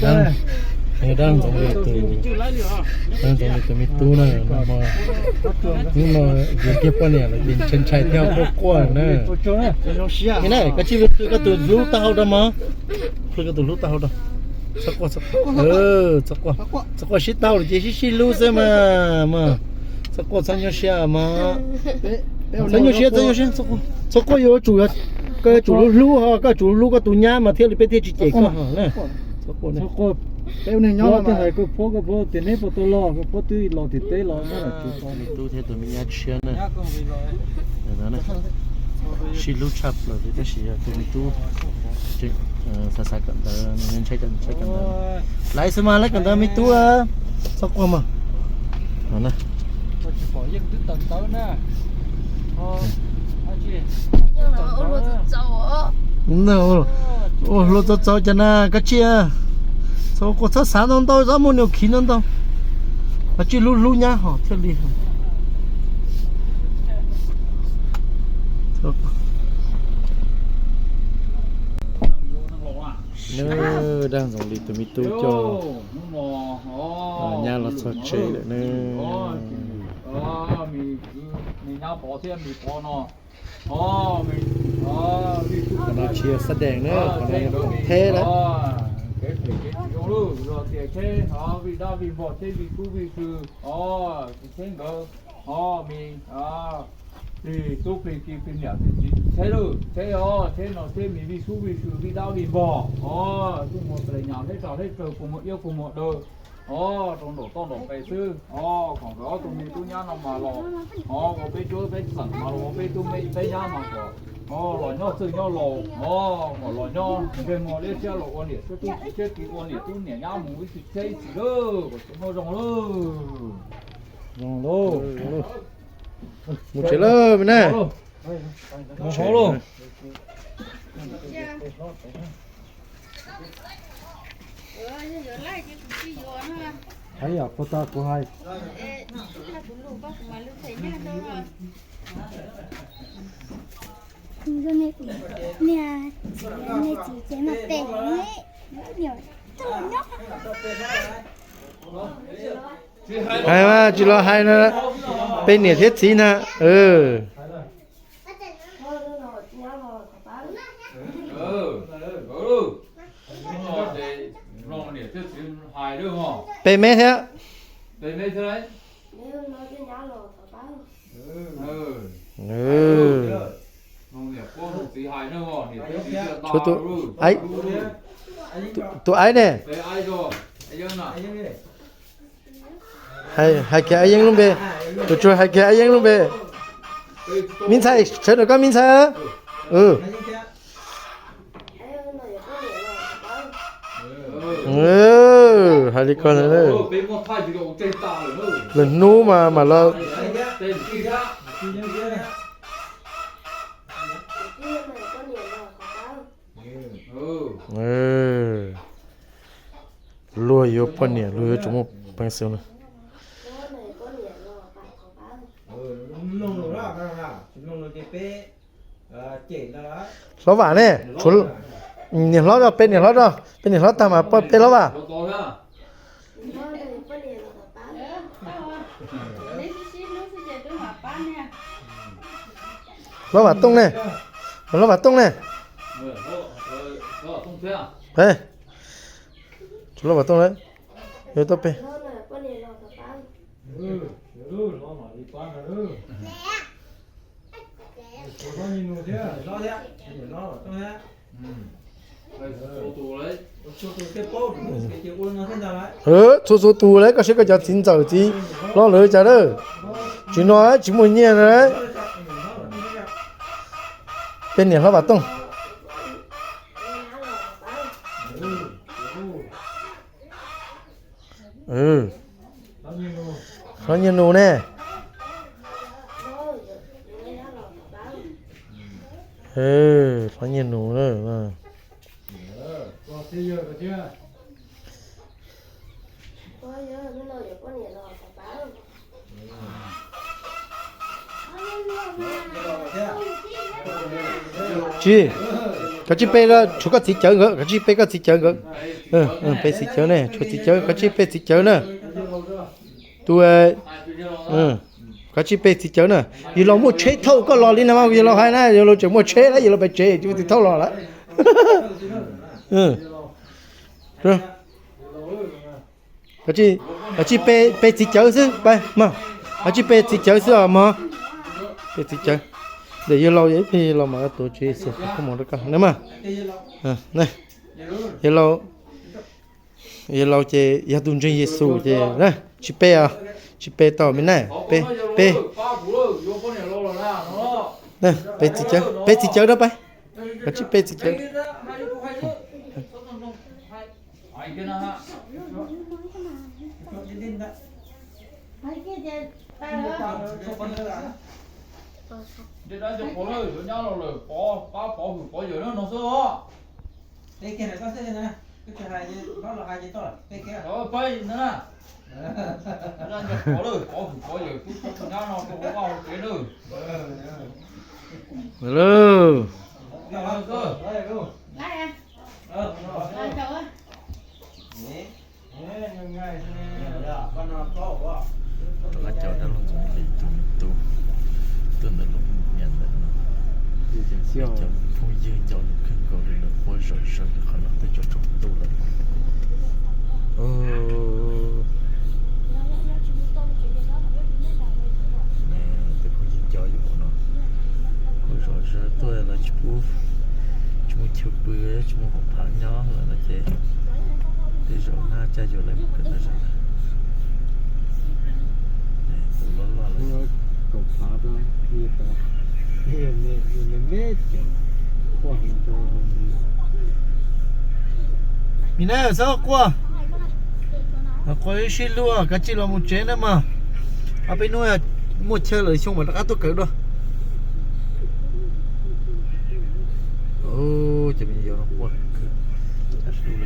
Dab, dab Ntxoov Lis tus, dab Ntxoov Lis tus me tub na, hnub no yuav kiag poj niam lawm ces ntshai ntshai thiab quaj quaj na. Koj tsij plhws koj tus hlub taub hau rau mog, plhws koj tus hlub taub hau rau. Txhob quaj, txhob quaj, txhob quaj, sib tau lawm ces sib sib hlub xwb mas, mas txhob quaj, txhob nyuaj siab mas. Txhob nyuaj siab, txhob nyuaj siab, txhob quaj, yuav tsum, koj yuav tsum hlub hlub ho, koj yuav tsum hlub koj tus nyab mas thiaj li peb thiaj tsis cem koj ho na. Txhob quaj, peb ua neeg nyob los hais koj phob koj phob tias neb puas tau los, koj phob twb los tim teb los nyob tim teb. Me tub thiab tus me nyab tshiab na. Sib hlub tshaj plaws li tab sis tus me tub xav xav kawm ntawv, ntshai kawm ntawv. Laiv xwb mas, laiv kawm ntawv me tub. Txhob quaj mas. Ua hluas txaus txaus cas na, koj tsij, txhob quaj, txhob xav ntau ntau, txhob muaj nws khiv ntau ntau. Koj tsij hlub hlub nyab ho thiaj li. Dab Ntxoov Lis tus me tub coj nyab los txog tsev lawm na. Qhov no tsis yog sab dees na, qhov no yog khoom theb lawm. Vij dab vij npog theb vij kub vij kw, tsis theb nkawd, o, me plig tub plig ki plig niam plig txiv tsis theb lawm, theb o, theb no theb me vij kub vij kw vij dab vij npog, o, tuaj muag tes nyas hleb tsag hleb tsawg, kua muag iab kua muag daw, o, rau nraum toj nraum pes xwb, o, kom nkawd ob tug me tub nyab no mas los, o, ua peb tub peb xeem mas los ua peb tub me peb nyab mas kom, o, los nyob txwj nyob laus, o, kom los nyob ntsej muag liab siab los ua niam siab tub txiv siab txiv ua niam tub niam nyab mus ib txhis thiab ib txhis lawm, kom tsev muaj zoo lawm. Zoo lawm. Mus tsev lawm me na. Mus hauv lauj. Hais yam puas tas kuv hais. Nej txiv ces mas pem, niam tuaj nyob. Hais mas tsis los hais na, peb niam thiab txiv na. Peb me thiab. Tshuav tus, tus aib ne. Hais kiag Ab Yeeb lub npe. Tus tsuag hais kiag Ab Yeeb lub npe. Me ntxhais, sawv daws koj me ntxhais. Hais li ko na. Lwm hnub mas mam los. Luag yuav poj niam luag yuav tsum muaj peev xwm na. Hlob Vam ne, niam hlob, peb niam hlob, peb niam hlob tag mas peb hlob Vam. Hlob Vam Tooj ne, hlob Vam Tooj ne. Hlob Vam Tooj ne, yog tau peb. Txhua txhua tus lawv, koj saib koj cov txiv ntxawm txiv hlob lawv cas lawm. Tsis no tsis muaj nyiaj na. Peb niam hlob Vam Tooj. Hlob Nyiaj Nus ne. Hlob Nyiaj Nus na. Tsis, Kav tsij pe, tshuav koj txiv cawv nkawd, kav tsij pe koj txiv cawv nkawd. Pe txiv cawv ne, tshuav txiv cawv, kav tsij pe txiv cawv na. Tus, kav tsij pe txiv cawv na. Yawg laus muaj tsheb thauj koj los li no mas, yawg laus hais na, yawg laus tseem muaj tsheb lawm, yawg laus pes tsev tsis muaj tus thauj los lawm. Kav tsij pe txiv cawv xwb, pe mog. Kav tsij pe txiv cawv xwb os mog. Pe txiv cawv. Ntawm yawg laus, ib pliag yawg laus mam tuav Tswv Yexus koob hmoov rau koj na mog. Yawg laus, yawg laus ces yog tus ntseeg Yexus ces tsis pe os, tsis pe tau me na, pe, pe, pe txiv cawv, pe txiv cawv rau pe, kav tsij pe txiv cawv. Ntawm dab cov pov lawm, cov nyab los lawm, pov pab pov hwm pov yawm no xwb os. Peb na, dab cov pov lawm, pov hwm pov yawm, peb cov nyab no rau hauv vaj hauv tsev nawb. Rov qab caum dab laug Ntxoov Lis tus me tub tuaj ntawm lub niam ntawm no. Cov phooj ywg nco nws kawg nkaus li, nws quaj zom zaws li qhov no twb tsaus ntuj lawm. Tus phooj ywg nco yus no quaj zom zaws tuaj los tsis pub, tsis muaj chaw pw, tsis muaj hauv phav nyob lawm no ces tej zaum nab caj yuav lawv mus kawm ntawv zam. Tus loj loj lawm. Mi na, txhob quaj, quaj ib sij luaj, kav tsij los mus tsev na mog. Ob peb hnub muaj chaw lawm xyoo mam rov qab tuaj kawm dua. Cov me nyuam yaus no quaj kawg, cas hlub